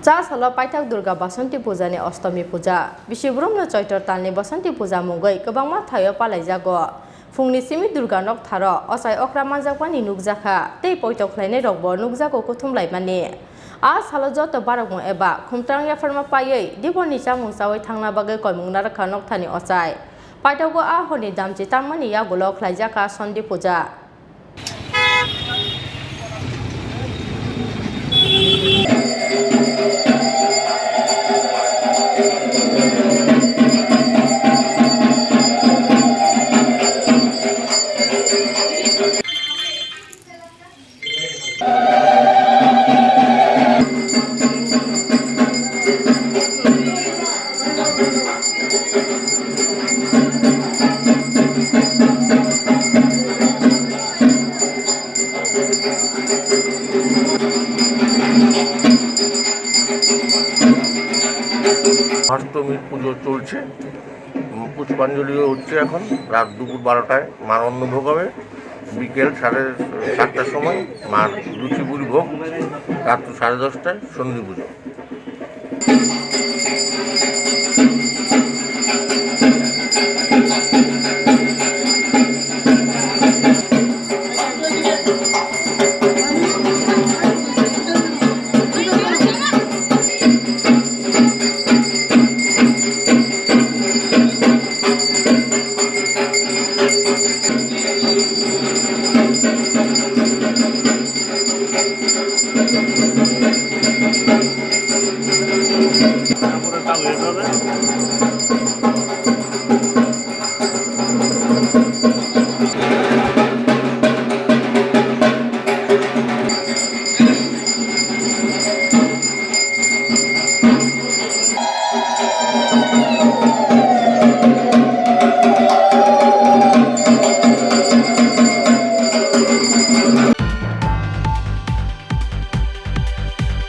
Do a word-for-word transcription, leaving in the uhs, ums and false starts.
Cha salo paithak Durga Basanti Puja ni Ostomi Puja. Bisi borokno Choitor talni Basanti Puja mungwi kwbangma thaio palaijago. Phungni simi Durga noktharo ochai okra manjakmani nukjakha tei poito khlainairokbo nukjago kuthum laimani. A salo joto barokmung eba khumtrang yapharma paiwi diborni chamung chawi thangna bagwi koimung narwkha nokthani ochai. Paithago a horni damchi tangmani yagulo khlaijakha Sondi Puja. অষ্টমীর পুজো চলছে। উম, পুষ্পাঞ্জলিও হচ্ছে এখন রাত দুপুর বারোটায় মার অন্নভোগ হবে। বিকেল সাড়ে সাতটার সময় মার লুচি পুরি ভোগ, রাত সাড়ে দশটায় সন্ধি পুজো।